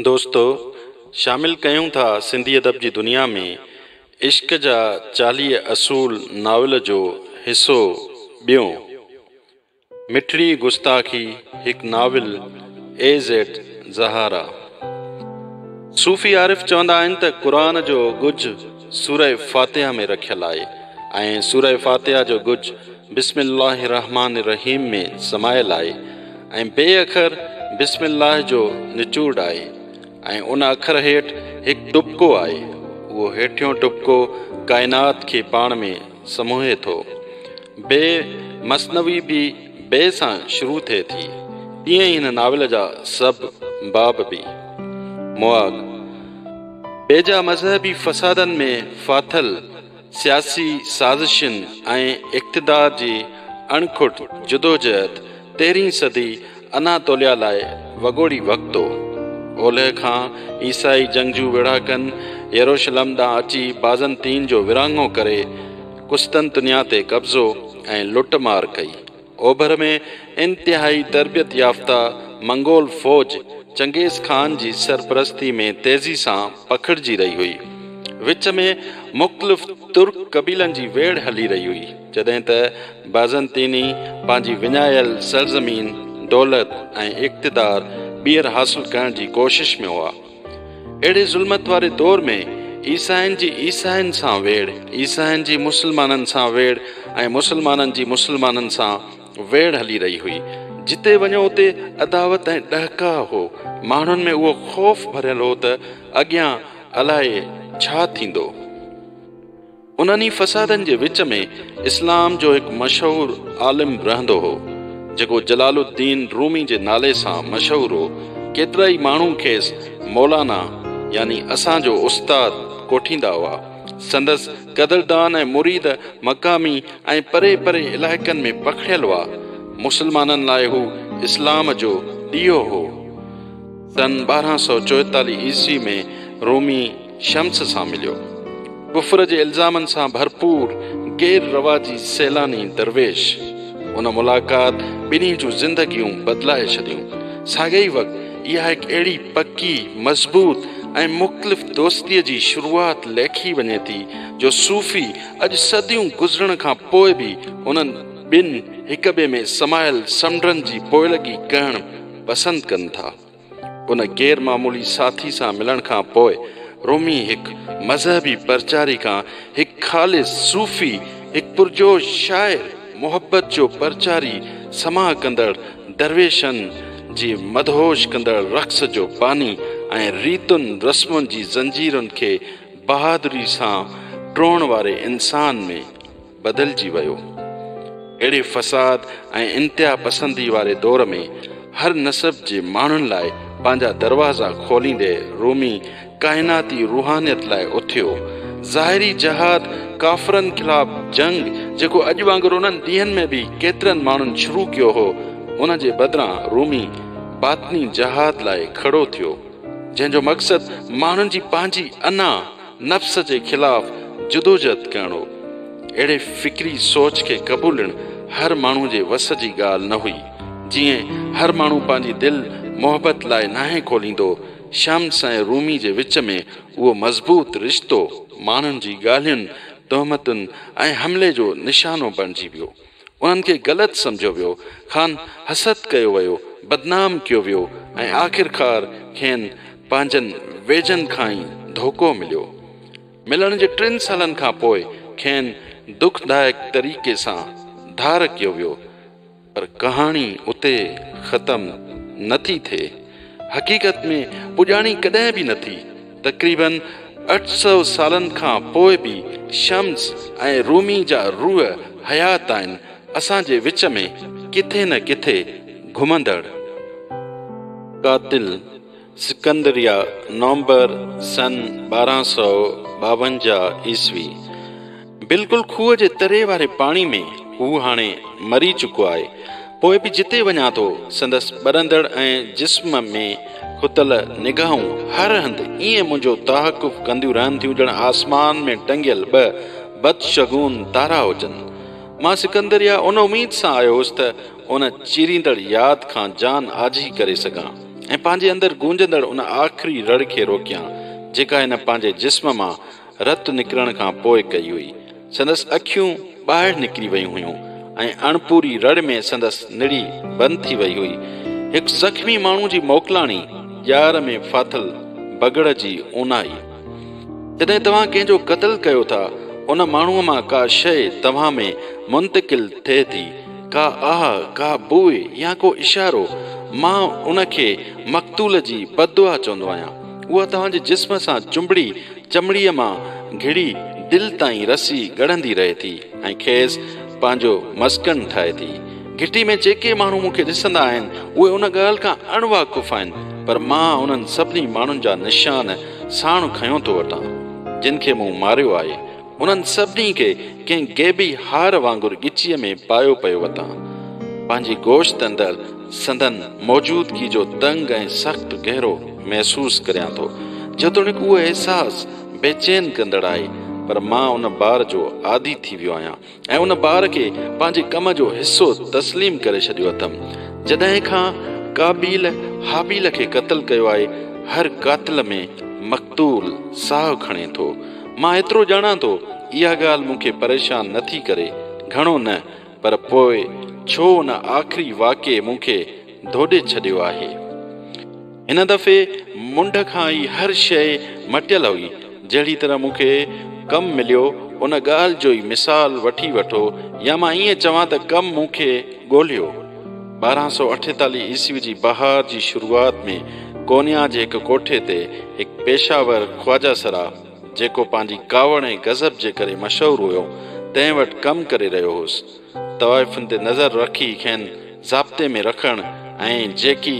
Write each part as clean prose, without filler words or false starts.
دوستو! شامل ڪيون ٿا سنڌي ادب جي دنيا ۾ عشق جا 40 اصول ناول جو حصو ٻيون. مٺڙي گستاخي هڪ ناول اي زيڊ زهارا. صوفي عارف چوندا آهن ته قرآن جو ڳجهه سوره فاتحه ۾ رکيل آهي ۽ سوره فاتحه جو ڳجهه بسم الله الرحمٰن الرحيم ۾ سمايل آهي ۽ بي اکر بسم الله جو نچوڙ آهي ۽ ان اکر هيٺ هڪ ٽٻڪو آهي، اهو هيٺيون ٽٻڪو ڪائنات کي پاڻ ۾ سموهي ٿو. بي مثنوي به بي سان شروع ٿئي ٿي، تيئن ئي هن ناول جا سڀ باب به. مواڳ بيجا مذهبي فسادن ۾ ڦاٿل سياسي سازشن ۽ اقتدار جي اڻکٽ جدوجهد تيرهين صدي اناطوليا لاء وڳوڙي وقت هو. اولهه کان عيسائي جنگجو ويڙهاڪن يروشلم ڏانهن اچي بازنطين جو ورهاڱو ڪري قسطنطنيه تي قبضو ۽ لٽ مار ڪئي. اوڀر ۾ انتهائي تربيت يافته منگول فوج چنگيز خان جي سرپرستي ۾ تيزي سان پکڙجي رهي هئي. وچ ۾ مختلف ترڪ قبيلن جي ويڙهه هلي رهي هئي، جڏهن ته بازنطيني پنهنجي وڃايل سرزمين، دولت ۽ اقتدار ٻيهر حاصل ڪرڻ جي ڪوشش ۾ هئا. اهڙي ظلمت واري دور ۾ عيسائين جي عيسائين سان ويڙهه، عيسائين جي مسلمانن سان ويڙهه ۽ مسلمانن جي مسلمانن سان ويڙهه هلي رهي هئي. جتي وڃو اتي عداوت ۽ ڏهڪاء هو. ماڻهن ۾ اهو خوف ڀريل هو ته اڳيان الائي ڇا ٿيندو. انهن ئي فسادن جي وچ ۾ اسلام جو هڪ مشهور عالم رهندو هو، جيڪو جلال الدين رومي جي نالي سان مشهور هو. ڪيترائي ماڻهو کيس مولانا يعني اسان جو استاد ڪوٺيندا هئا. سندس قدردان ۽ مريد مقامي ۽ پري پري علائقن ۾ پکڙيل هئا. مسلمانن لاء هو اسلام جو ڏيئو هو. سن 1244 عيسوي ۾ رومي شمس سان مليو. ڪفر جي الزامن سان ڀرپور غير رواجي سيلاني درويش. ان ملاقات ٻنهي جون زندگيون بدلائي ڇڏيون. ساڳئي ئي وقت اها هڪ اهڙي پڪي، مضبوط ۽ مختلف دوستيء جي شروعات ليکي وڃي ٿي جو صوفي اڄ صديون گذرڻ کان پوء به انهن ٻن هڪ ٻئي ۾ سمايل سمنڊن جي پوئلڳي ڪرڻ پسند ڪن ٿا. ان غير معمولي ساٿي سان ملڻ کان پوء رومي هڪ مذهبي پرچاري کان هڪ خالص صوفي، هڪ پرجوش شاعر، محبت جو پرچاري، سماع ڪندڙ درويشن جي مدهوش ڪندڙ رقص جو باني ۽ ريتن رسمن جي زنجيرن کي بهادري سان ٽوڙڻ واري انسان ۾ بدلجي ويو. اهڙي فساد ۽ انتها پسندي واري دور ۾ هر نسب جي ماڻهن لاء پنهنجا دروازا کوليندي رومي ڪائناتي روحانيت لاء اٿيو. ظاهري جهاد، ڪافرن خلاف جنگ، جيڪو اڄ وانگر انهن ڏينهن ۾ به ڪيترن ماڻهن شروع ڪيو هو، ان جي بدران رومي باطني جهاد لاء کڙو ٿيو، جنهن جو مقصد ماڻهن جي پنهنجي انا، نفس جي خلاف جدوجهد ڪرڻ هو. اهڙي فڪري سوچ کي قبولڻ هر ماڻهو جي وس جي ڳالهه نه هئي. جيئن هر ماڻهو پنهنجي دل محبت لاء ناهي کوليندو، شمس ۽ رومي جي وچ ۾ اهو مضبوط رشتو ماڻهن جي ڳالهين، تهمتن ۽ حملي جو نشانو بڻجي ويو. انهن کي غلط سمجهيو ويو، کانئن حسد ڪيو ويو، بدنام ڪيو ويو ۽ آخرڪار کين پنهنجن ويجهن کان ئي ڌوڪو مليو. ملڻ جي ٽن سالن کان پوء کين دکدائڪ طريقي سان ڌار ڪيو ويو. پر ڪهاڻي اتي ختم نه ٿي ٿئي. حقيقت ۾ پڄاڻي ڪڏهن به نه ٿي. تقريباً 800 سالن کان پوء به شمس ۽ رومي جا روح حيات آهن، اسان جي وچ ۾ ڪٿي نه ڪٿي گهمندڙ. قاتل سڪندريه نومبر سن 1252 عيسوي. بلڪل کوهه جي تري واري پاڻي ۾ هو هاڻي مري چڪو آهي. پوء به جتي وڃان ٿو، سندس ٻرندڙ ۽ جسم ۾ کتل نگاهون هر هنڌ ائين منهنجو تحقق ڪنديون رهن ٿيون ڄڻ آسمان ۾ ٽنگيل ٻه بدشگون تارا هجن. مان سڪندريه ان اميد سان آيو هوس ته ان چيريندڙ ياد کان جان آجي ڪري سگهان. ۽ پنهنجي اندر گونجندڙ ان آخري رڙ کي روڪيان، جيڪا هن پنهنجي جسم مان رت نڪرڻ کان پوء ڪئي هئي. سندس اکيون ٻاهر نڪري ويون هيون ۽ اڻپوري رڙ ۾ سندس نڙي بند ٿي وئي هئي. هڪ زخمي ماڻهو جي موڪلاڻي ڄار ۾ ڦاٿل بگهڙ جي اونائي. جڏهن توهان ڪنهن جو قتل ڪيو ٿا، ان ماڻهوء مان ڪا شيء توهان ۾ منتقل ٿئي ٿي، ڪا آهه، ڪا بوء يا ڪو اشارو، مان ان کي مقتول جي بددعا چوندو آهيان. اها توهان جي جسم سان چنبڙي چمڙيء مان گهڙي دل تائين رسي ڳڙندي رهي ٿي ۽ کيس پنهنجو مسڪن ٺاهي ٿي. گهٽي ۾ جيڪي ماڻهو مون کي ڏسندا آهن، اهي ان ڳالهه کان اڻ واقف آهن، پر مان انهن سڀني ماڻهن جا نشان ساڻ کنيو ٿو وتان، جن کي مون ماريو آهي. انهن سڀني کي ڪنهن غيبي هار وانگر ڳچيء ۾ پايو پيو وتان. پنهنجي گوشت اندر سندن موجودگي جو تنگ ۽ سخت گهيرو محسوس ڪريان ٿو. جيتوڻيڪ اهو احساس بيچين ڪندڙ آهي، پر مان ان بار جو عادي ٿي ويو آهيان ۽ ان بار کي پنهنجي ڪم جو حصو تسليم ڪري ڇڏيو اٿم. جڏهن کان قابيل هابيل کي قتل ڪيو آهي، هر قاتل ۾ مقتول ساهه کڻي ٿو. مان ايترو ڄاڻان ٿو، اها ڳالهه مون کي پريشان نه ٿي ڪري، گهڻو نه، پر پوء ڇو ان آخري واقعي مون کي ڌوڏي ڇڏيو آهي. هن دفعي منڍ کان ئي هر شيء مٽيل هئي. جهڙي طرح مون کي ڪم مليو، ان ڳالهه جو ئي مثال وٺي وٺو يا مان ائين چوان ته ڪم مون کي ڳولهيو. 1248 عيسوي جي بهار جي شروعات ۾ ڪونيا جي هڪ ڪوٺي تي هڪ پيشه ور خواجه سرا، جيڪو پنهنجي ڪاوڙ ۽ غضب جي ڪري مشهور هيو، تنهن وٽ ڪم ڪري رهيو هوس. طوائفن تي نظر رکي کين ضابطي ۾ رکڻ ۽ جيڪي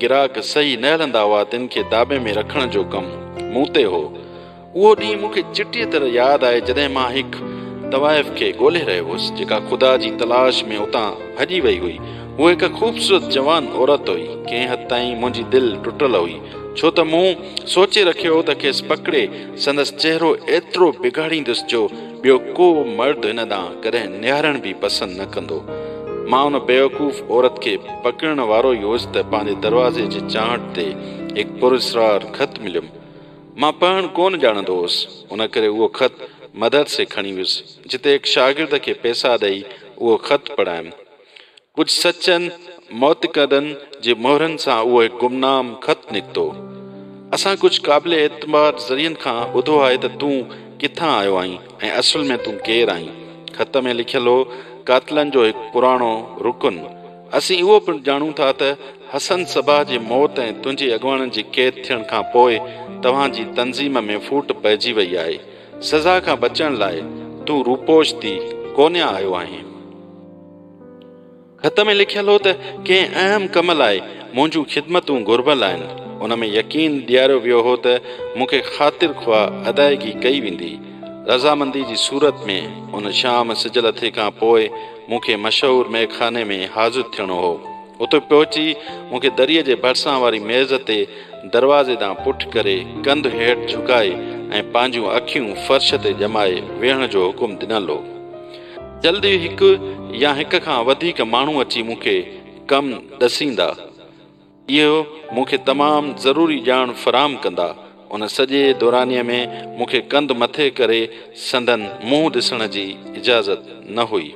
گراهڪ صحيح نه هلندا هئا، تن کي داٻي ۾ رکڻ جو ڪم مون تي هو. اهو ڏينهن مون کي چٽيء طرح ياد آهي جڏهن مان هڪ طوائف کي ڳولي رهيو هوس، جيڪا خدا جي تلاش ۾ اتان ڀڄي وئي هئي. هوء هڪ خوبصورت جوان عورت هئي. ڪنهن حد تائين منهنجي دل ٽٽل هئي، ڇو ته مون سوچي رکيو هو ته کيس پڪڙي سندس چهرو ايترو بگاڙيندس جو ٻيو ڪو مرد هن ڏانهن ڪڏهن نهارڻ به پسند نه ڪندو. مان ان بيوقوف عورت کي پڪڙڻ وارو ئي هوس ته پنهنجي دروازي جي چانهٽ تي هڪ پراسرار خط مليم. مان پڙهڻ ڪونه ڄاڻندو هوس، ان ڪري اهو خط مدرسي کڻي ويس، جتي هڪ شاگرد کي پئسا ڏئي اهو خط پڙهايم. ڪجهه سچن معتقدن جي مهرن سان اهو هڪ گمنام خط نڪتو. اسان ڪجهه قابل اعتبار ذريعن کان ٻڌو آهي ته تون ڪٿان آيو آهين ۽ اصل ۾ تون ڪير آهين. خط ۾ لکيل هو، قاتلن جو هڪ پراڻو رڪن. اسين اهو پڻ ڄاڻون ٿا ته حسن صباح جي موت ۽ تنهنجي اڳواڻن جي قيد ٿيڻ کان پوء توهان جي تنظيم ۾ ڦوٽ پئجي وئي آهي. سزا کان بچڻ لاء تون روپوش ٿي ڪونيا آيو آهين. خط ۾ لکيل هو ته ڪنهن اهم ڪم لاء منهنجون خدمتون گهربل آهن. ان ۾ يقين ڏياريو ويو هو ته مون کي خاطر خواه ادائگي ڪئي ويندي. رضامندي جي صورت ۾ ان شام سج لٿي کان پوء مون کي مشهور مئخاني ۾ حاضر ٿيڻو هو. اتي پهچي مون کي دريء جي ڀرسان واري ميز تي دروازي ڏانهن پٺ ڪري ڪنڌ هيٺ جهڪائي ۽ پنهنجون اکيون فرش تي ڄمائي ويهڻ جو حڪم ڏنل هو. جلد ئي هڪ يا هڪ کان وڌيڪ ماڻهو اچي مون کي ڪم ڏسيندا. اهو مون کي تمام ضروري ڄاڻ فراهم ڪندا. ان سڄي دورانيي ۾ مون کي ڪنڌ مٿي ڪري سندن منهن ڏسڻ جي اجازت نه هئي.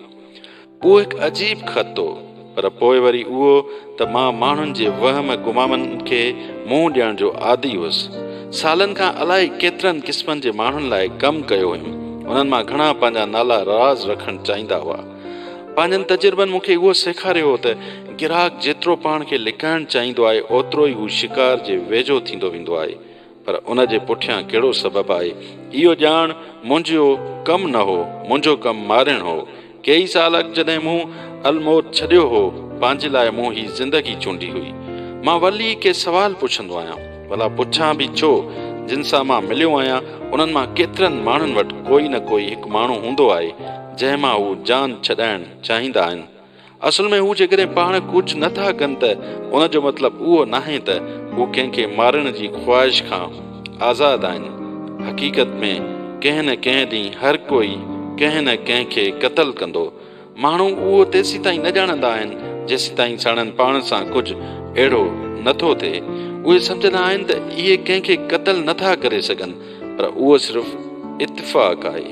اهو هڪ عجيب خط هو، پر پوء وري اهو ته مان ماڻهن جي وهم گمامن کي منهن ڏيڻ جو عادي هيس. سالن کان الائي ڪيترن قسمن جي ماڻهن لاء ڪم ڪيو هيم. انهن مان گهڻا پنهنجا نالا راز رکڻ چاهيندا هئا. پنهنجن تجربن مون کي اهو سيکاريو هو ته گراهڪ جيترو پاڻ کي لڪائڻ چاهيندو آهي اوترو ئي هو شڪار جي ويجهو ٿيندو ويندو آهي. پر ان جي پٺيان ڪهڙو سبب آهي اهو ڄاڻڻ منهنجو ڪم نه هو، منهنجو ڪم مارڻ هو. ڪيئي سال اڳ جڏهن مون الموت ڇڏيو هو، پنهنجي لاء مون هي زندگي چونڊي هئي. مان ورلي ڪي سوال پڇندو آهيان. ڀلا پڇان به ڇو؟ جن سان مان مليو آهيان انهن مان ڪيترن ماڻهن وٽ ڪوئي نه ڪوئي هڪ ماڻهو هوندو آهي جنهن مان هو جان ڇڏائڻ چاهيندا آهن. اصل ۾ هو جيڪڏهن پاڻ ڪجهه نه ٿا ڪن ته ان جو مطلب اهو ناهي ته هو ڪنهن کي مارڻ جي خواهش کان آزاد آهن. حقيقت ۾ ڪنهن نه ڪنهن ڏينهن هر ڪوئي ڪنهن نه ڪنهن کي قتل ڪندو. ماڻهو اهو تيسيتائين نه ڄاڻندا آهن جيسيتائين ساڻن پاڻ سان ڪجهه اهڙو نه ٿو ٿئي. اهي سمجهندا آهن ته اهي ڪنهن کي قتل نه ٿا ڪري سگهن، پر اهو صرف اتفاق آهي.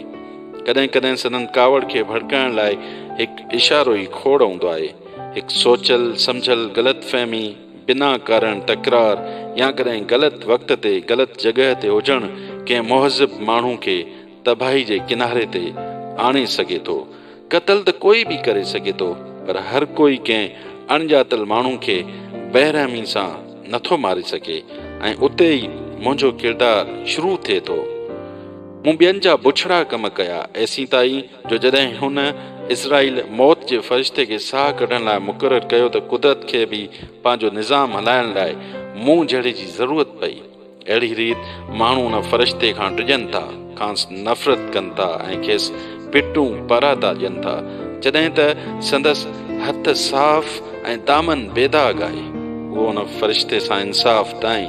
ڪڏهن ڪڏهن سندن ڪاوڙ کي ڀڙڪائڻ لاء هڪ اشارو ئي کوڙ هوندو آهي. هڪ سوچيل سمجهيل غلط فهمي، بنا ڪارڻ تڪرار يا ڪڏهن غلط وقت تي غلط جڳهه تي هجڻ ڪنهن مهذب ماڻهو کي تباهي جي ڪناري تي آڻي سگهي ٿو. قتل ته ڪوئي به ڪري سگهي ٿو، پر هر ڪوئي ڪنهن اڻڄاتل ماڻهو کي بيرحمي سان نٿو ماري سگهي ۽ اتي ئي منهنجو ڪردار شروع ٿئي ٿو. مون ٻين جا بڇڙا ڪم ڪيا، ايسين تائين جو جڏهن هن، عزرائيل، موت جي فرشتي کي ساهه ڪڍڻ لاء مقرر ڪيو ته قدرت کي به پنهنجو نظام هلائڻ لاء مون جهڙي جي ضرورت پئي. اهڙي ريت ماڻهو ان فرشتي کان ڊڄن ٿا، کانئس نفرت ڪن ٿا ۽ کيس پٽون پاراتا ڏين ٿا، جڏهن ته سندس هٿ صاف ۽ دامن بي داغ آهي. اهو ان فرشتي سان انصاف ناهي،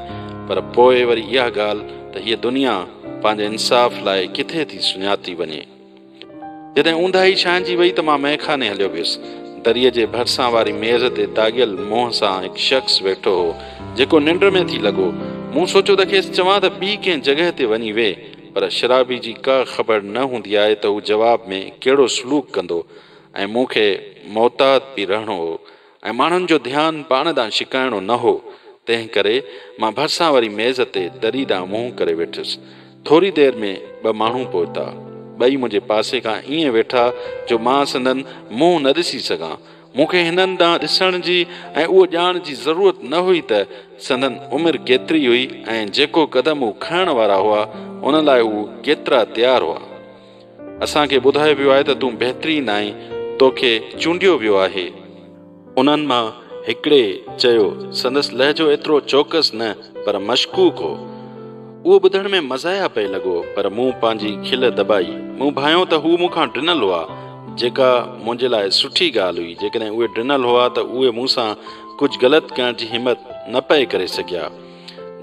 پر پوء وري اها ڳالهه ته هيء دنيا پنهنجي انصاف لاء ڪٿي ٿي سڃاتي وڃي. جڏهن اونداهي ڇانئجي وئي ته مان مئخاني هليو ويس. دريء جي ڀرسان واري ميز تي داغيل منهن سان هڪ شخص ويٺو هو، جيڪو ننڊ ۾ ٿي لڳو. مون سوچيو ته کيس چوان ته ٻي ڪنهن جڳهه تي وڃي ويهه، پر شرابي جي ڪا خبر نه هوندي آهي ته هو جواب ۾ ڪهڙو سلوڪ ڪندو ۽ مون کي محتاط به رهڻو هو. ۽ ماڻهن جو ڌيان پاڻ ڏانهن ڇڪائڻو نه هو، تنهن ڪري مان ڀرسان واري ميز تي دري ڏانهن منهن ڪري ويٺس. ٿوري دير ۾ ٻه ماڻهو پهتا. ٻئي منهنجي پاسي کان ائين ويٺا جو مان سندن منهن نه ڏسي سگهان. مون کي هنن ڏانهن ڏسڻ جي ۽ اهو ڄاڻڻ جي ضرورت نه هئي ته سندن عمر ڪيتري هئي ۽ جيڪو قدم هو کڻڻ وارا هئا، ان لاء هو ڪيترا تيار هئا. اسان کي ٻڌايو ويو آهي ته تون بهترين آهين، توکي چونڊيو ويو آهي. انهن مان هڪڙي چيو، سندس لهجو ايترو چوڪس نه پر مشڪوڪ هو. اهو ٻڌڻ ۾ مزاحيه پئي لڳو، پر مون پنهنجي کل دٻائي. مون ڀانيو ته هو مون کان ڊنل هئا، جيڪا منهنجي لاء سٺي ڳالهه هئي. جيڪڏهن اهي ڊنل هئا ته اهي مون سان ڪجهه غلط ڪرڻ جي همت نه پئي ڪري سگهيا.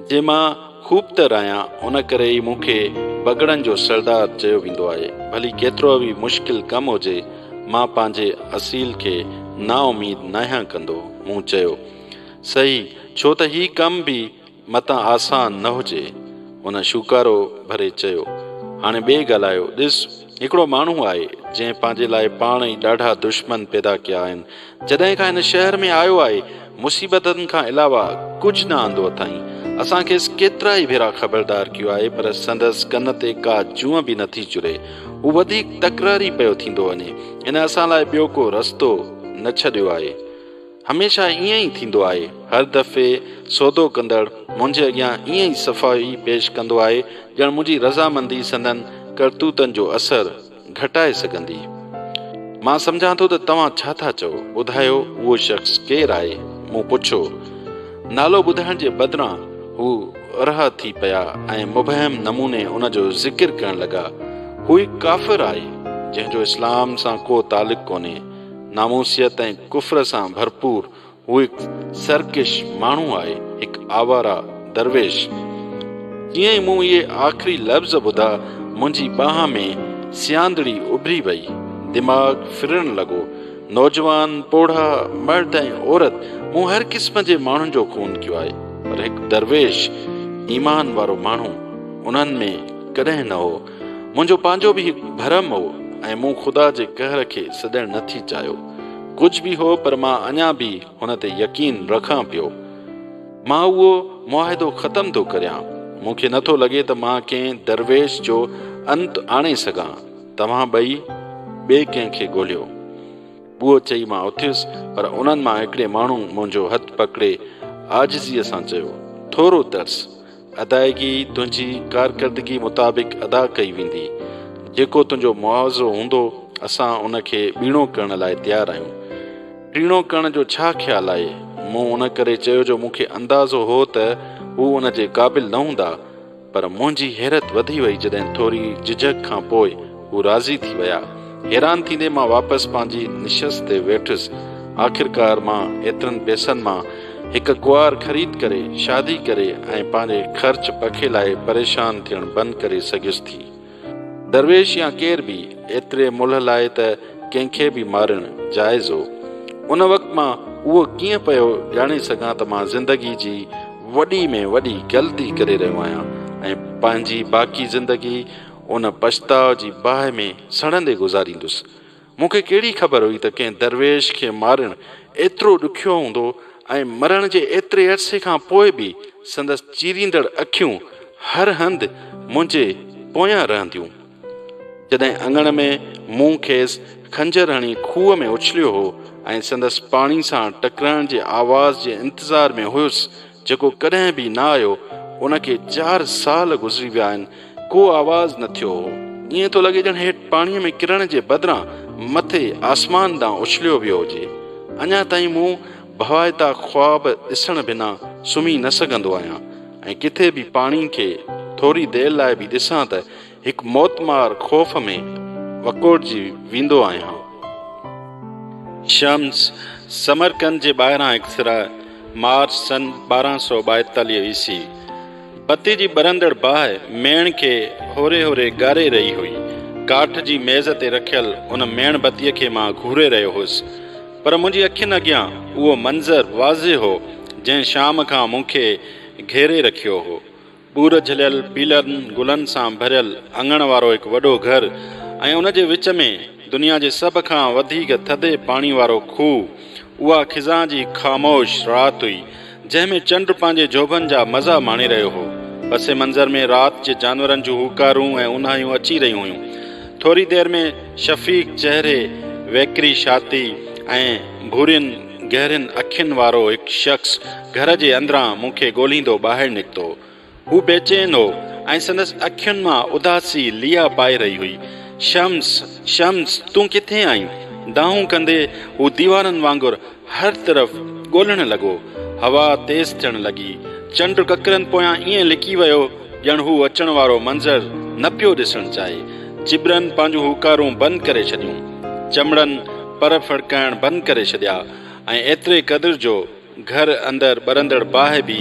جي مان خوبتر آهيان، ان ڪري ئي مون کي بگهڙن جو سردار چيو ويندو آهي. ڀلي ڪيترو به مشڪل ڪم هجي، مان پنهنجي اصيل کي نااميد ناهيان ڪندو. مون چيو. صحيح، ڇو ته هي ڪم به متان آسان نه هجي. هن شوڪارو ڀري چيو. هاڻي ٻئي ڳالهايو، ڏس، هڪڙو ماڻهو آهي، جنهن پنهنجي لاء پاڻ ئي ڏاڍا دشمن پيدا ڪيا آهن. جڏهن کان هن شهر ۾ آيو آهي، مصيبتن کان علاوه ڪجهه نه آندو اٿائين. اسان کيس ڪيترائي ڀيرا خبردار ڪيو آهي، پر سندس ڪن تي ڪا جونء به نٿي چري. هو وڌيڪ تڪراري پيو ٿيندو وڃي. هن اسان لاء ٻيو ڪو رستو نه ڇڏيو آهي. هميشه ائين ئي ٿيندو آهي. هر دفعي سودو ڪندڙ منهنجي اڳيان ائين ئي صفائي پيش ڪندو آهي، ڄڻ منهنجي رضامندي سندن ڪرتوتن جو اثر گهٽائي سگهندي. مان سمجهان ٿو ته توهان ڇا ٿا چئو؟ ٻڌايو اهو شخص ڪير آهي؟ مون پڇيو. نالو ٻڌائڻ جي بدران هو ارها ٿي پيا ۽ مبهم نموني ان جو ذڪر ڪرڻ لڳا. هو هڪ ڪافر آهي، جنهن جو اسلام سان ڪو تعلق ڪونهي. ناموسيت ۽ ڪفر سان ڀرپور هو هڪ سرڪش ماڻهو آهي، هڪ آواره درويش. جيئن ئي مون اهي آخري لفظ ٻڌا، منهنجي ٻانهن ۾ سياندڙي اڀري وئي. دماغ ڦرڻ لڳو. نوجوان، پوڙها، مرد ۽ عورت، مون هر قسم جي ماڻهن جو خون ڪيو آهي، پر هڪ درويش، ايمان وارو ماڻهو انهن ۾ ڪڏهن نه هو. منهنجو پنهنجو به هڪ ڀرم هو ۽ مون خدا جي قهر کي سڏڻ نه ٿي چاهيو. ڪجهه به هو پر مان اڃا به هن تي يقين رکان پيو. مان اهو معاهدو ختم ٿو ڪريان. مون کي نه ٿو لڳي ته مان ڪنهن درويش جو انت آڻي سگهان. توهان ٻئي ٻئي ڪنهن کي ڳولهيو. اهو چئي مان اٿيس پر انهن مان هڪڙي ماڻهو منهنجو هٿ پڪڙي عاجزيء سان چيو، ٿورو ترس. ادائگي تنهنجي ڪارڪردگي مطابق ادا ڪئي ويندي. جيڪو تنهنجو معاوضو هوندو، اسان ان کي ٻيڻو ڪرڻ لاء تيار آهيون. ٽيڻو ڪرڻ جو ڇا خيال آهي؟ مون ان ڪري چيو جو مون کي اندازو هو ته هو ان جي قابل نه هوندا. پر منهنجي حيرت وڌي وئي جڏهن ٿوري جهجهڪ کان پوء هو راضي ٿي ويا. حيران ٿيندي مان واپس پنهنجي نشست تي ويٺس. آخرڪار مان ايترن پئسن مان هڪ ڪنوار خريد ڪري، شادي ڪري ۽ پنهنجي خرچ پکي لاء پريشان ٿيڻ بند ڪري سگهيس ٿي. درويش يا ڪير به، ايتري ملهه لاء ته ڪنهن کي به مارڻ جائز هو. ان وقت مان اهو ڪيئن پيو ڄاڻي سگهان ته مان زندگي جي وڏي ۾ وڏي غلطي ڪري رهيو آهيان ۽ پنهنجي باقي زندگي ان پڇتاء جي باهه ۾ سڙندي گذاريندس. مون کي ڪهڙي خبر هئي ته ڪنهن درويش کي مارڻ ايترو ڏکيو هوندو ۽ مرڻ جي ايتري عرصي کان پوء به سندس چيريندڙ اکيون هر هنڌ منهنجي پويان رهنديون. جڏهن اڱڻ ۾ مون کيس خنجر هڻي کوهه ۾ اڇليو هو ۽ سندس پاڻي سان ٽڪرائڻ جي آواز جي انتظار ۾ هيس جيڪو ڪڏهن به نه آيو، ان کي چار سال گذري ويا آهن، ڪو آواز نه ٿيو هو. ائين ٿو لڳي ڄڻ هيٺ پاڻيء ۾ ڪرڻ جي بدران مٿي آسمان ڏانهن اڇليو ويو هجي. اڃا تائين مون ڀوائتا خواب ڏسڻ بنا سمهي نه سگهندو آهيان ۽ ڪٿي به پاڻي کي ٿوري دير لاء به ڏسان ته هڪ موتمار خوف ۾ وڪوڙجي ويندو آهيان. شمس، سمرقند جي ٻاهران هڪ سراء، مارچ سن 1242 عيسوي. بتي جي ٻرندڙ باهه ميڻ کي هوري هوري ڳاري رهي هئي. ڪاٺ جي ميز تي رکيل ان ميڻ بتيء کي مان گهوري رهيو هوس. پر منهنجي اکين اڳيان اهو منظر واضح هو، جنهن شام کان مون کي گهيري رکيو هو. ٻور جهليل پيلن گلن سان ڀريل اڱڻ وارو هڪ وڏو گهر ۽ ان جي وچ ۾ دنيا جي سڀ کان وڌيڪ ٿڌي پاڻي وارو کوهه. اها خزان جي هڪ خاموش رات هئي، جنهن ۾ چنڊ پنهنجي جوڀن جا مزا ماڻي رهيو هو. پس منظر ۾ رات جي جانورن جون هوڪارون ۽ اونهايون اچي رهيون هيون. ٿوري دير ۾ شفيق چهري، ويڪري ڇاتي ۽ ڀورين گهرين اکين وارو هڪ شخص گهر جي اندران مون کي ڳولهيندو ٻاهر نڪتو. هو بيچين هو ۽ سندس اکين مان اداسي ليئا پائي رهي هئي. شمس! شمس! تون ڪٿي آهين؟ دانهون ڪندي هو ديوانن وانگر هر طرف ڳولڻ لڳو. هوا تيز ٿيڻ لڳي. چنڊ ڪڪرن پويان ائين لڪي ويو ڄڻ هو اچڻ وارو منظر نه پيو ڏسڻ چاهي. چٻرن پنهنجون هوڪارون بند ڪري ڇڏيون. چمڙن پر ڦڙڪائڻ بند ڪري ڇڏيا ۽ ايتري قدر جو گهر اندر ٻرندڙ باهه به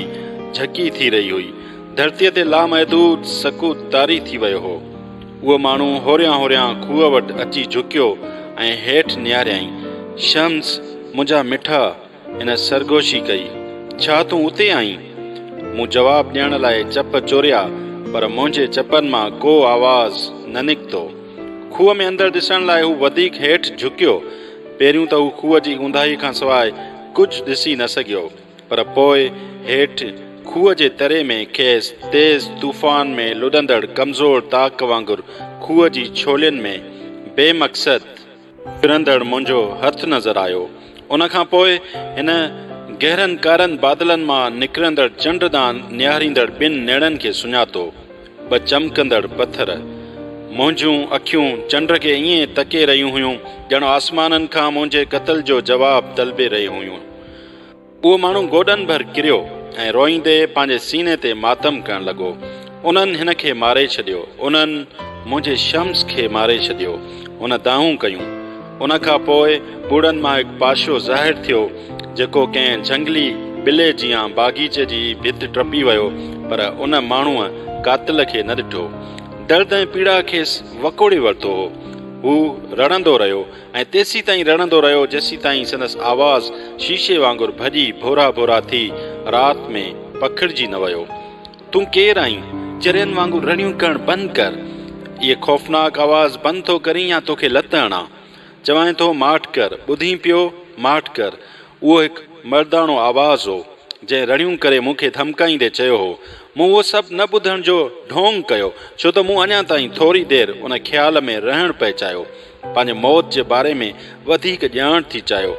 جهڪي ٿي رهي هئي. ڌرتيء تي لامحدود سڪوت طاري ٿي ويو هو. اهو ماڻهو هوريان هوريان کوهه وٽ اچي جهڪيو ۽ هيٺ نهاريائين. شمس، منهنجا مٺا! هن سرگوشي ڪئي. ڇا تون اتي آهين؟ مون جواب ڏيڻ لاء چپ چوريا، پر منهنجي چپن مان ڪو آواز نه نڪتو. کوهه ۾ اندر ڏسڻ لاء هو وڌيڪ هيٺ جهڪيو. پهريون ته هو کوهه جي اونداهي کان سواء ڪجهه ڏسي نه سگهيو، پر پوء هيٺ کوهه جي تري ۾ کيس تيز طوفان ۾ لڏندڙ ڪمزور تاڪ وانگر کوهه جي ڇولين ۾ بي مقصد ڦرندڙ منهنجو هٿ نظر آيو. ان کان پوء هن گهرن ڪارن بادلن مان نڪرندڙ چنڊ ڏانهن نهاريندڙ ٻن نيڻن کي سڃاتو. ٻه چمڪندڙ پٿر. منهنجون اکيون چنڊ کي ائين تڪي رهيون هيون ڄڻ آسمانن کان منهنجي قتل جو جواب طلبي رهيون هيون. اهو ماڻهو گوڏن ڀر ڪريو ۽ روئيندي پنهنجي سيني تي ماتم ڪرڻ لڳو. انهن هن کي ماري ڇڏيو. انهن منهنجي شمس کي ماري ڇڏيو. هن دانهون ڪيون. ان کان پوء ٻوڙن مان هڪ پاشو ظاهر ٿيو، جيڪو ڪنهن جهنگلي ٻلي جيان باغيچي جي ڀت ٽپي ويو، پر ان ماڻهوء قاتل کي نه ڏٺو. درد ۽ پيڙا کيس وڪوڙي ورتو هو. هو رڙندو رهيو ۽ تيسيتائين رڙندو رهيو، جيسيتائين سندس آواز شيشي وانگر ڀڄي ڀورا ڀورا ٿي رات ۾ پکڙجي نه ويو. تون ڪير آهين؟ چرين وانگر رڙيون ڪرڻ بند ڪر. اهي خوفناڪ آواز بند ٿو ڪرين يا توکي لت هڻان؟ چوانء ٿو ماٺ ڪر. ٻڌين پيو؟ ماٺ ڪر. اهو هڪ مرداڻو آواز هو، جنهن رڙيون ڪري مون کي ڌمڪائيندي چيو هو. مون اهو سڀ نه ٻڌڻ جو ڍونگ ڪيو، ڇو ته مون اڃا تائين ٿوري دير ان خيال ۾ رهڻ پئي چاهيو. پنهنجي موت جي باري ۾ وڌيڪ ڄاڻڻ ٿي چاهيو.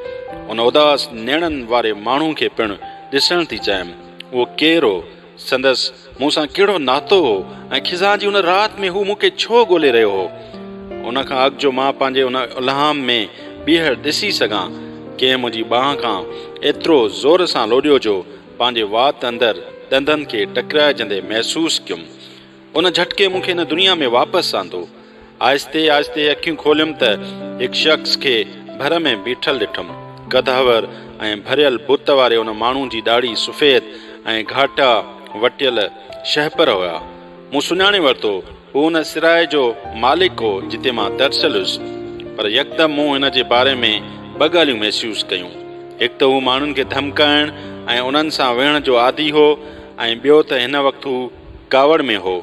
ان اداس نيڻن واري ماڻهو کي پڻ ڏسڻ ٿي چاهيم. اهو ڪير هو؟ سندس مون سان ڪهڙو ناتو هو ۽ خزان جي ان رات ۾ هو مون کي ڇو ڳولي رهيو هو؟ ان کان اڳ جو مان پنهنجي ان الهام ۾ ٻيهر ڏسي سگهان، ڪنهن منهنجي ٻانهن کان ايترو زور سان لوڏيو جو پنهنجي وات اندر ڏندن کي ٽڪرائجندي محسوس ڪيم. ان جهٽڪي مون کي هن دنيا ۾ واپس آندو. آهستي آهستي اکيون کوليم ته هڪ شخص کي ڀر ۾ بيٺل ڏٺم. قدآور ۽ ڀريل بت واري ان ماڻهو جي ڏاڙهي سفيد ۽ گهاٽا وٽيل شهپر هيا. مون سڃاڻي ورتو، هو ان سراء جو مالڪ هو جتي مان ترسيل هيس. پر يڪدم مون هن جي باري ۾ ٻه ڳالهيون محسوس ڪيون. هڪ ته هو ماڻهن کي ڌمڪائڻ ۽ انهن سان وڙهڻ جو عادي هو ۽ ٻيو ته هن وقت هو ڪاوڙ ۾ هو.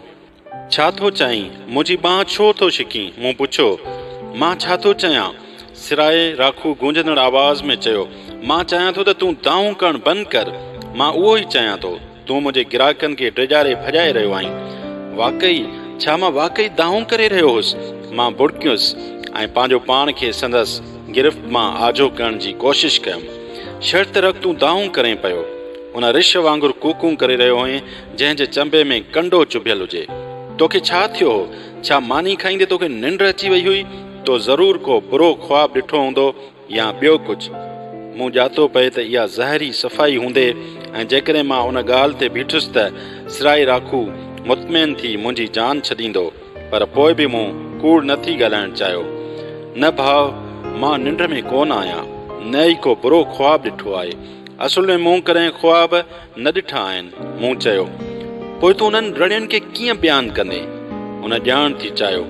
ڇا ٿو چاهين؟ منهنجي ٻانهن ڇو ٿو ڇڪين؟ مون پڇيو. مان ڇا ٿو چاهيان؟ سرائي راکو گونجندڙ آواز ۾ چيو، مان چاهيان ٿو ته تون دانهون ڪرڻ بند ڪر. مان اهو ئي چاهيان ٿو. تون منهنجي گراهڪن کي ڊيڄاري ڀڄائي رهيو آهين. واقعي؟ ڇا مان واقعي دانهون ڪري رهيو هوس؟ مان بڙڪيس ۽ پنهنجو پاڻ کي سندس گرفت مان آجو ڪرڻ جي ڪوشش ڪيم. شرط رک تون دانهون ڪرين پيو. ان رڇ وانگر ڪوڪون ڪري رهيو هئين جنهن جي چنبي ۾ ڪنڊو چڀيل هجي. توکي ڇا ٿيو هو؟ ڇا ماني کائيندي توکي ننڊ اچي وئي هئي؟ تو ضرور ڪو برو خواب ڏٺو هوندو يا ٻيو ڪجهه. مون ڄاتو پئي ته اها ظاهري صفائي هوندي ۽ جيڪڏهن مان ان ڳالهه تي بيٺس ته سرائي راکو مطمئن ٿي منهنجي جان ڇڏيندو، پر پوء به مون ڪوڙ نه ٿي ڳالهائڻ چاهيو. نه ڀاء، مان ننڊ ۾ ڪونه آهيان، نه ئي ڪو برو خواب ڏٺو آهي. اصل ۾ مون ڪڏهن خواب نه ڏٺا آهن. مون چيو. پوء تون انهن رڙين کي ڪيئن بيان ڪندين؟ هن ڄاڻ ٿي چاهيو.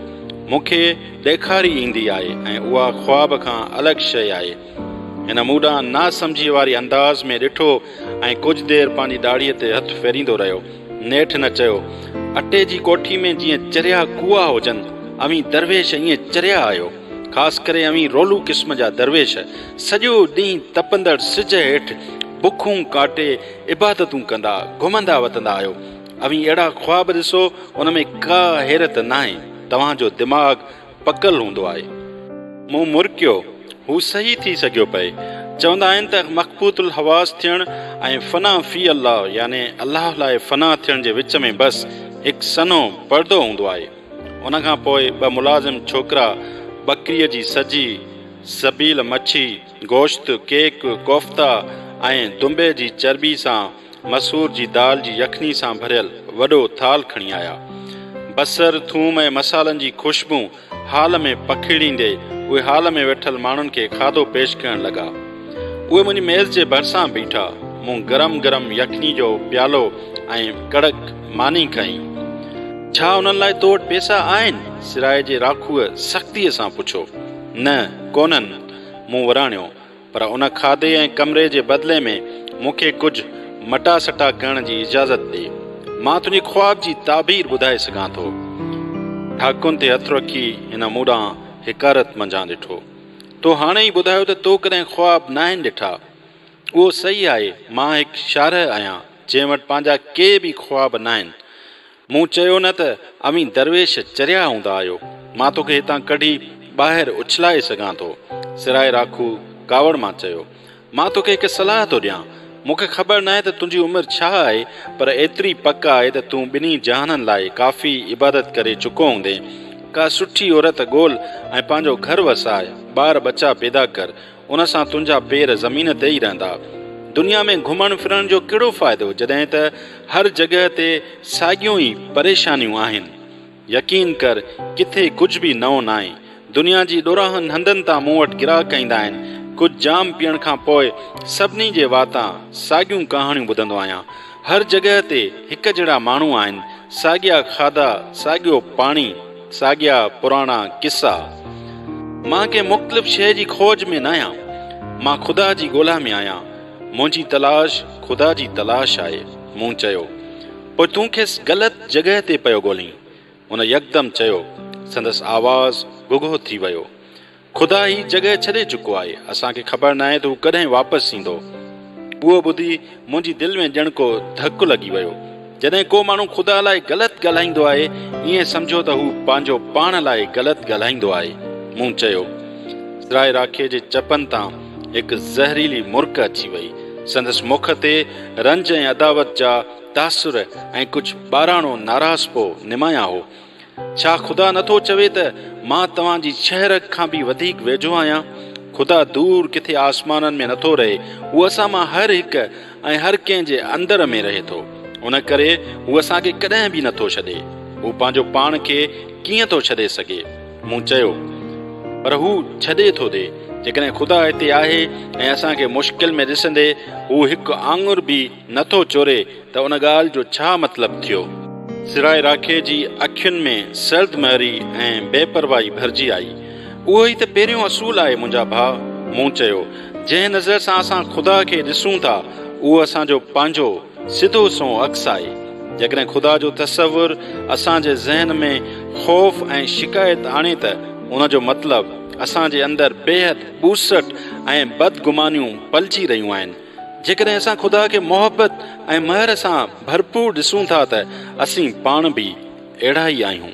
مون کي ڏيکاري ايندي آهي ۽ اها خواب کان الڳ شيء آهي. هن مون ڏانهن ناسمجهيء واري انداز ۾ ڏٺو ۽ ڪجهه دير پنهنجي ڏاڙهيء تي هٿ ڦيريندو رهيو. نيٺ هن چيو، اٽي جي ڪوٺي ۾ جيئن چريا ڪوئا هجن، اوهين درويش ائين چريا آهيو. خاص ڪري اوهين رولو قسم جا درويش، سڄو ڏينهن تپندڙ سج هيٺ بکون ڪاٽي عبادتون ڪندا، گهمندا وتندا آهيو. اوهين اهڙا خواب ڏسو، ان ۾ ڪا حيرت ناهي. توهان جو دماغ پڪل هوندو آهي. مون مرڪيو. هو صحيح ٿي سگهيو پئي. چوندا آهن ته مقبوط الحواس ٿيڻ ۽ فنا في الله يعني الله لاء فنا ٿيڻ جي وچ ۾ بس هڪ سنهو پردو هوندو آهي. ان کان پوء ٻه ملازم ڇوڪرا ٻڪريء جي سڄي سبيل مڇي، گوشت، ڪيڪ، ڪوفتا ۽ دنبي جي چرٻي سان مسور جي دال جي يخني سان ڀريل وڏو ٿالهه کڻي آيا. بصر، ٿوم ۽ مصالحن جي خوشبو هال ۾ پکيڙيندي اهي هال ۾ ويٺل ماڻهن کي کاڌو پيش ڪرڻ لڳا. اهي منهنجي ميز جي ڀرسان بيٺا. مون گرم گرم يخني جو پيالو ۽ ڪڙڪ ماني کنئي. ڇا انهن لاء تو وٽ پئسا آهن؟ سرائي جي راکوء سختيء سان پڇيو. نه، ڪونهن. مون وراڻيو. پر ان کاڌي ۽ ڪمري جي بدلي ۾ مون کي ڪجهه مٽا سٽا ڪرڻ جي اجازت ڏي. مان تنهنجي خواب جي تعبير ٻڌائي سگهان ٿو. ٺاڪن تي هٿ رکي هن مون ڏانهن حقارت منجهان ڏٺو. تو هاڻي ئي ٻڌايو ته تو ڪڏهن خواب ناهن ڏٺا. اهو صحيح آهي، مان هڪ شارح آهيان، جنهن وٽ پنهنجا ڪي به خواب ناهن. مون چيو نه ته اوهين درويش چريا هوندا آهيو، مان توکي هتان ڪڍي ٻاهر اڇلائي سگهان ٿو. سرائي راکو ڪاوڙ مان چيو، مان توکي هڪ صلاح ٿو ڏيان. مون کي خبر ناهي ته تنهنجي عمر ڇا آهي، پر ايتري پڪ آهي ته تون ٻنهي جهانن لاء ڪافي عبادت ڪري چڪو هوندين. ڪا سٺي عورت ڳول ۽ پنهنجو گهر وساء، ٻار ٻچا پيدا ڪر. ان سان تنهنجا پير زمين تي ئي رهندا. دنيا ۾ گهمڻ ڦرڻ جو ڪهڙو فائدو جڏهن ته هر جڳهه تي ساڳيون ئي پريشانيون آهن. يقين ڪر ڪٿي ڪجهه به نئون ناهي. دنيا جي ڏورانهن هنڌن تان مون وٽ گراهڪ ايندا آهن. ڪجهه جام پيئڻ کان پوء سڀني جي واتان ساڳيون ڪهاڻيون ٻڌندو آهيان. هر جڳهه تي هڪ جهڙا ماڻهو آهن، ساڳيا کاڌا، ساڳيو پاڻي. ساڳيا پراڻا قصا. مان ڪنهن مختلف شيء جي کوج ۾ ناهيان. مان خدا جي ڳولا ۾ آهيان. منهنجي تلاش خدا جي تلاش آهي. مون چيو. پوء تون کيس غلط جڳهه تي پيو ڳولين. هن يڪدم چيو. سندس آواز گهگهو ٿي ويو. خدا هي جڳهه ڇڏي چڪو آهي. اسان کي خبر ناهي ته هو ڪڏهن واپس ايندو. اهو ٻڌي منهنجي دل ۾ ڄڻ ڪو ڌڪ لڳي ويو. جڏهن ڪو ماڻهو خدا لاء غلط ڳالهائيندو آهي، ائين سمجهو ته هو پنهنجو پاڻ لاء غلط ڳالهائيندو آهي. مون چيو. سرائي راکي جي چپن تان هڪ زهريلي مرڪ اچي وئي. سندس مک تي رنج ۽ عداوت جا تاثر ۽ ڪجهه ٻاراڻو ناراضپو نمايان هو. ڇا خدا نه ٿو چوي ته مان توهان جي شهرگ کان به وڌيڪ ويجهو آهيان؟ خدا دور ڪٿي آسمانن ۾ نه ٿو رهي، هو اسان مان هر هڪ ۽ هر ڪنهن جي اندر ۾ رهي ٿو. ان ڪري هو اسان کي ڪڏهن به نه ٿو ڇڏي. هو پنهنجو پاڻ کي ڪيئن ٿو ڇڏي سگهي؟ مون چيو. پر هو ڇڏي ٿو ڏي. جيڪڏهن خدا هتي آهي ۽ اسان کي مشڪل ۾ ڏسندي هو هڪ آڱر به نه ٿو چوري ته ان ڳالهه جو ڇا مطلب ٿيو؟ سرائي راکي جي اکين ۾ سرد مهري ۽ بي پرواهي ڀرجي آئي. اهو ئي ته پهريون اصول آهي منهنجا ڀاء. مون چيو، جنهن نظر سان اسان خدا کي ڏسون ٿا، اهو اسان جو پنهنجو سڌو سنئون عڪس آهي. جيڪڏهن خدا جو تصور اسان جي ذهن ۾ خوف ۽ شڪايت آڻي ته ان جو مطلب اسان جي اندر بيحد ٻوسٽ ۽ بدگمانيون پلجي رهيون آهن. جيڪڏهن اسان خدا کي محبت ۽ مهر سان ڀرپور ڏسون ٿا ته اسين پاڻ به اهڙا ئي آهيون.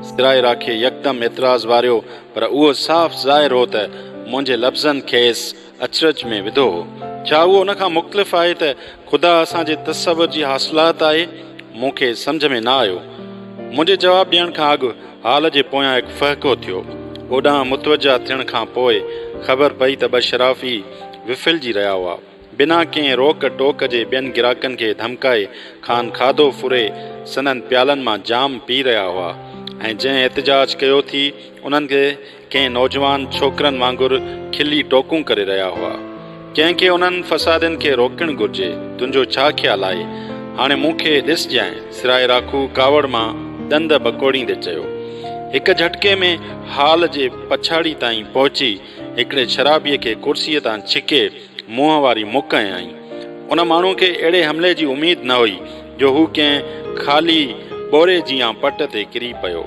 سرائي راکي يڪدم اعتراض واريو، پر اهو صاف ظاهر هو ته منهنجي لفظن کيس اچرج ۾ وڌو هو. ڇا اهو ان کان مختلف آهي ته خدا اسان جي تصور جي حاصلات آهي؟ مون کي سمجهه ۾ نه آيو. منهنجي جواب ڏيڻ کان اڳ هال جي پويان هڪ ڦهڪو ٿيو. اوڏانهن متوجه ٿيڻ کان پوء خبر پئي ته ٻه شرافي وڦلجي رهيا هئا. بنا ڪنهن روڪ ٽوڪ جي ٻين گراهڪن کي ڌمڪائي کانئن کاڌو ڦري سندن پيالن مان جام پي رهيا هئا ۽ جنهن احتجاج ڪيو ٿي انهن کي ڪنهن نوجوان ڇوڪرن وانگر کلي ٽوڪون ڪري رهيا هئا. ڪنهن کي انهن فسادين کي روڪڻ گهرجي، تنهنجو ڇا خيال آهي؟ هاڻي مون کي ڏسجانء، سرائي راکو ڪاوڙ مان ڏند ڀڪوڙيندي چيو. هڪ جهٽڪي ۾ هال جي پڇاڙي تائين پهچي هڪڙي شرابيء کي ڪرسيء تان ڇڪي منهن واري مڪ هنيائين. ان ماڻهوء کي اهڙي حملي جي اميد نه هئي جو هو ڪنهن خالي ٻوري جيان پٽ تي ڪري پيو.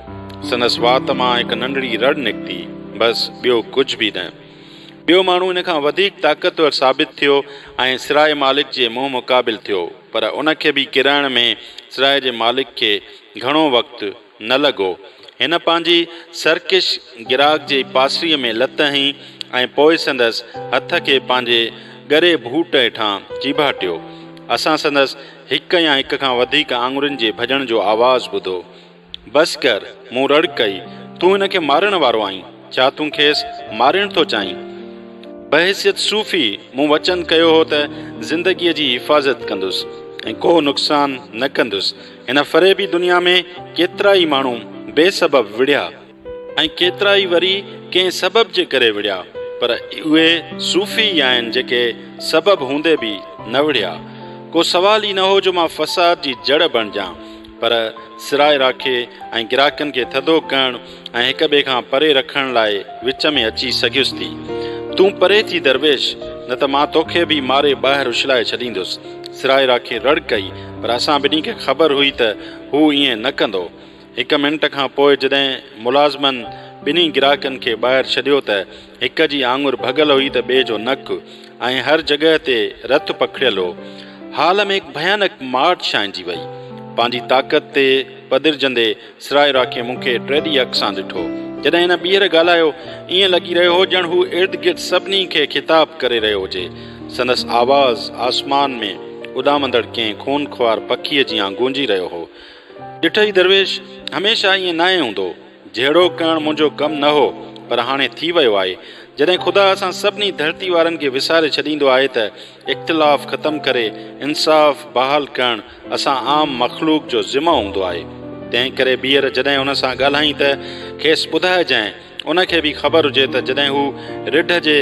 سندس وات مان هڪ ننڍڙي رڙ نڪتي، بس ٻيو ڪجهه به نه. ٻيو ماڻهو ان کان وڌيڪ طاقتور ثابت ٿيو ۽ سراء مالڪ جي منهن مقابل ٿيو، پر ان کي به ڪيرائڻ ۾ سراء جي مالڪ کي گهڻو وقت نه لڳو. هن پنهنجي سرڪش گراهڪ جي پاسريء ۾ لت هنئي ۽ پوء سندس هٿ کي پنهنجي ڳري بوٽ هيٺان چيڀاٽيو. اسان سندس هڪ يا هڪ کان وڌيڪ آڱرين جي ڀڄڻ جو آواز ٻڌو. بس ڪر! مون رڙ ڪئي. تون هن کي مارڻ وارو آهين. ڇا تون کيس مارڻ ٿو چاهين؟ بحيثيت صوفي مون وچن ڪيو هو ته زندگيء جي حفاظت ڪندس ۽ ڪو نقصان نه ڪندس. هن فريبي دنيا ۾ ڪيترائي ماڻهو بي سبب وڙهيا ۽ ڪيترائي وري ڪنهن سبب جي ڪري وڙهيا، پر اهي صوفي ئي آهن جيڪي سبب هوندي به نه وڙهيا. ڪو سوال ئي نه هو جو مان فساد جي جڙ بڻجان، پر سراء راکي ۽ گراهڪن کي ٿڌو ڪرڻ ۽ هڪ ٻئي کان پري رکڻ لاء وچ ۾ اچي سگهيس ٿي. تون پري ٿي درويش، نه ته مان توکي به ماري ٻاهر اڇلائي ڇڏيندس. سرائي راکي رڙ ڪئي، پر اسان ٻنهي کي خبر هئي ته هو ائين نه ڪندو. هڪ منٽ کان پوء جڏهن ملازمن ٻنهي گراهڪن کي ٻاهر ڇڏيو ته هڪ جي آڱر ڀڳل هئي ته ٻئي جو نڪ ۽ هر جڳهه تي رت پکڙيل هو. هال ۾ هڪ ڀيانڪ ماٺ ڇانئجي وئي. پنهنجي طاقت تي پڏرجندي سرائي راکي مون کي ٽيڏي اک سان ڏٺو. جڏهن هن ٻيهر ڳالهايو، ائين لڳي رهيو هو ڄڻ هو اردگرد سڀني کي خطاب ڪري رهيو هجي. سندس آواز آسمان ۾ اڏامندڙ ڪنهن خونخوار پکيء جيان گونجي رهيو هو. ڏٺئي درويش، هميشه ائين ناهي هوندو. جهيڙو ڪرڻ منهنجو ڪم نه هو، پر هاڻي ٿي ويو آهي. جڏهن خدا اسان سڀني ڌرتي وارن کي وساري ڇڏيندو آهي ته اختلاف ختم ڪري انصاف بحال ڪرڻ اسان عام مخلوق جو ذمو هوندو آهي. تنهن ڪري ٻيهر جڏهن ان سان ڳالهائين ته کيس ٻڌائجانء، ان کي به خبر هجي ته جڏهن هو رڍ جي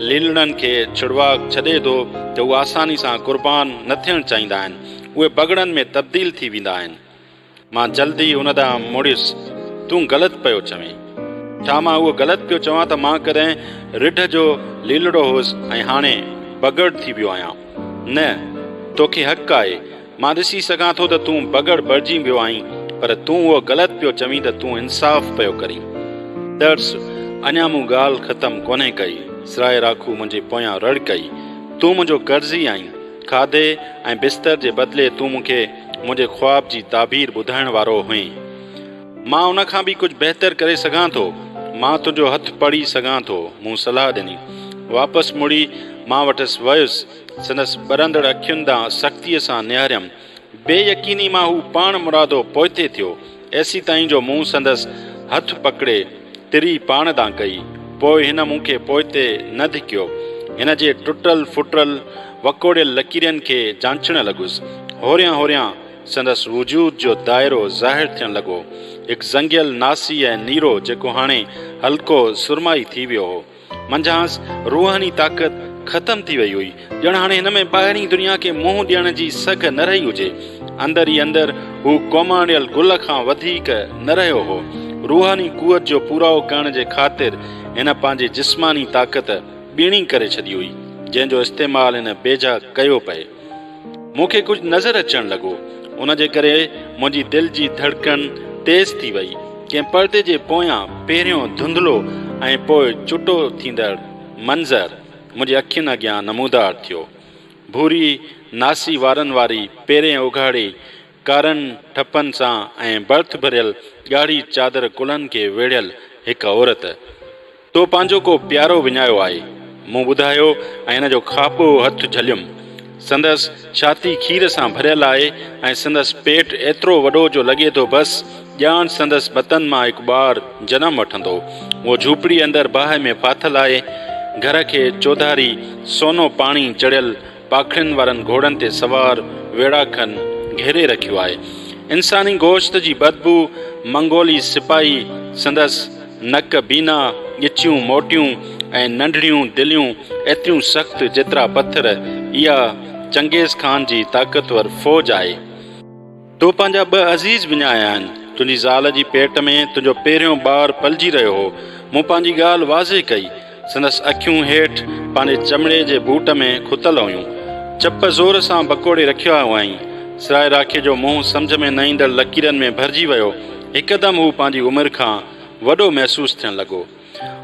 ليلڙن کي ڇڙواڳ ڇڏي ٿو ته هو آساني سان قربان نه ٿيڻ چاهيندا آهن، اهي بگهڙن ۾ تبديل ٿي ويندا آهن. مان جلد ئي ان ڏانهن مڙيس، تون غلط پيو چوين. ڇا مان اهو غلط پيو چوان ته مان ڪڏهن رڍ جو ليلڙو هوس ۽ هاڻي بگهڙ ٿي ويو آهيان؟ نه، توکي حق آهي. مان ڏسي سگهان ٿو ته تون بگهڙ بڻجي ويو آهين، پر تون اهو غلط پيو چوين ته تون انصاف پيو ڪرين. ترس، اڃا مون ڳالهه ختم ڪونهي ڪئي. سرائي راکو منهنجي پويان رڙ ڪئي، تون منهنجو قرضي آهين. کاڌي ۽ بستر جي بدلي تون مون کي منهنجي خواب جي تعبير ٻڌائڻ وارو هئين. مان ان کان به ڪجهه بهتر ڪري سگهان ٿو. مان تنهنجو هٿ پڙهي سگهان ٿو. مون صلاح ڏني. واپس مڙي مان وٽس ويس. سندس ٻرندڙ اکين ڏانهن سختيء سان نهاريم. بي يقيني مان هو پاڻ مرادو پوئتي ٿيو، ايسيتائين جو مون سندس هٿ پڪڙي تري پاڻ ڏانهن ڪئي. پوء هن مون کي پوئتي نه ڌڪيو. هن جي ٽٽل ڦٽل وڪوڙيل لڪيرين کي جانچڻ لڳس. هوريان هوريان سندس وجود جو دائرو ظاهر ٿيڻ لڳو. هڪ زنگيل ناسي ۽ نيرو جيڪو هاڻي هلڪو سرمائي ٿي ويو هو. منجهانئس روحاني طاقت ختم ٿي وئي هئي، ڄڻ هاڻي هن ۾ ٻاهرين دنيا کي منهن ڏيڻ جي سگهه نه رهي هجي. اندر ئي اندر هو ڪوماڻيل گل کان وڌيڪ نه رهيو هو. روحاني قوت جو پورائو ڪرڻ جي خاطر هن پنهنجي جسماني طاقت ٻيڻي ڪري ڇڏي هئي، جنهن جو استعمال هن بيجا ڪيو پئي. مون کي ڪجهه نظر اچڻ لڳو. ان جي ڪري منهنجي دل جي ڌڙڪن تيز ٿي وئي. ڪنهن پردي جي پويان پهريون ڌنڌلو ۽ پوء چٽو ٿيندڙ منظر منهنجي اکين اڳيان نمودار ٿيو. ڀوري ناسي وارن واري، پيرين اگهاڙي، ڪارن ٺپن سان ۽ برٿ ڀريل ڳاڙهي چادر ڪلهن کي ويڙهيل هڪ عورت. تو پنهنجو ڪو پيارو وڃايو آهي. مون ٻڌايو ۽ هن جو کاٻو هٿ جهليم. سندس ڇاتي کير سان ڀريل آهي ۽ سندس پيٽ ايترو وڏو جو لڳي ٿو بس ڄاڻ سندس بطن مان هڪ ٻار جنم وٺندو. اهو جهوپڙي اندر باهه ۾ ڦاٿل آهي. گهر کي چوڌاري سونو پاڻي چڙهيل پاکڙين وارن گهوڙن تي سوار ويڙهاڪن گهيري رکيو آهي. انساني گوشت جي بدبوء، منگولي سپاهي، سندس نڪ بينا، ڳچيون موٽيون ۽ ننڍڙيون دليون ايتريون سخت جيترا پٿر، اها چنگيز خان جي طاقتور فوج آهي. تو پنهنجا ٻه عزيز وڃايا آهن. تنهنجي زال جي پيٽ ۾ تنهنجو پهريون ٻار پلجي رهيو هو. مون پنهنجي ڳالهه واضح ڪئي. سندس اکيون هيٺ پنهنجي چمڙي جي بوٽ ۾ کتل هيون. چپ زور سان ڀڪوڙي رکيا هئائين. سرائي راکي جو منهن سمجهه ۾ نه ايندڙ لڪيرن ۾ ڀرجي ويو. هڪدم هو پنهنجي عمر کان وڏو محسوس ٿيڻ لڳو.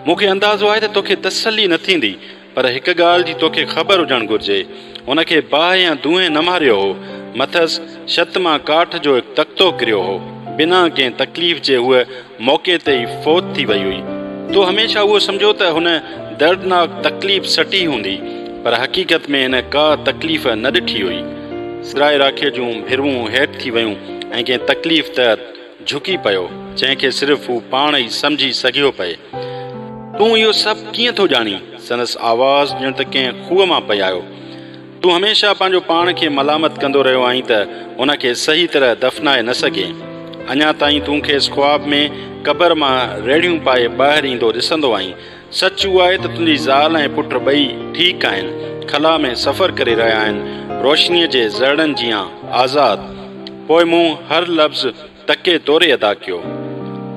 مون کي اندازو آهي ته توکي تسلي نه ٿيندي، پر هڪ ڳالهه جي توکي خبر هجڻ گهرجي. هن کي باهه يا دونهين نه ماريو هو. مٿس ڇت مان ڪاٺ جو هڪ تختو ڪريو هو. بنا ڪنهن تڪليف جي هوء موقعي تي ئي فوت ٿي وئي هئي. تو هميشه اهو سمجهيو ته هن دردناڪ تڪليف سٽي هوندي، پر حقيقت ۾ هن ڪا تڪليف نه ڏٺي هئي. سرائي راکيء جون ڀروون هيٺ ٿي ويون ۽ ڪنهن تڪليف تحت جهڪي پيو، جنهن کي صرف هو پاڻ ئي سمجهي سگهيو پئي. تون اهو سڀ ڪيئن ٿو ڄاڻين؟ سندس آواز ڄڻ ته ڪنهن کوهه مان پئي آيو. تون هميشه پنهنجو پاڻ کي ملامت ڪندو رهيو آهين ته هن کي صحيح طرح دفنائي نه سگهين. اڃا تائين تون کيس خواب ۾ قبر مان ريڙهيون پائي ٻاهر ايندو ڏسندو آهين. سچ اهو آهي ته تنهنجي زال ۽ پٽ ٻئي ٺيڪ آهن، خلا ۾ سفر ڪري رهيا آهن، روشنيء جي ذرڙن جيان آزاد. پوء مون هر لفظ تڪي توري ادا ڪيو.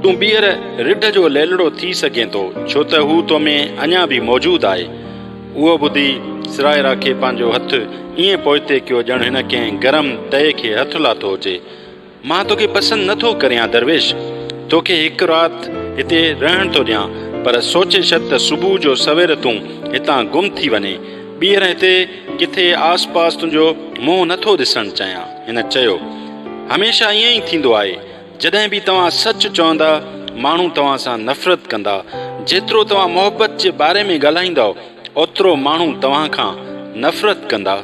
تون ٻيهر رڍ جو ليلڙو ٿي سگهين ٿو، ڇو ته هو تو ۾ اڃا به موجود آهي. اهو ٻڌي سرائي راکي پنهنجو هٿ ائين پوئتي ڪيو ڄڻ هن ڪنهن گرم تئي کي هٿ لاٿو هجي. مان توکي پسند نه ٿو ڪريان درويش! توکي هڪ رات هتي رهڻ ٿو ڏيان، پر سوچي ڇڏ ته صبح جو سوير تون هتان گم ٿي وڃين. ٻيهر هتي ڪٿي آس پاس تنهنجو منهن نه ٿو ڏسڻ چاهيان. هن چيو. هميشه ائين ئي ٿيندو آهي. جڏهن به توهان سچ چوندا، ماڻهو توهان سان نفرت ڪندا. جيترو توهان محبت جي باري ۾ ڳالهائيندؤ، اوترو ماڻهو توهان کان نفرت ڪندا.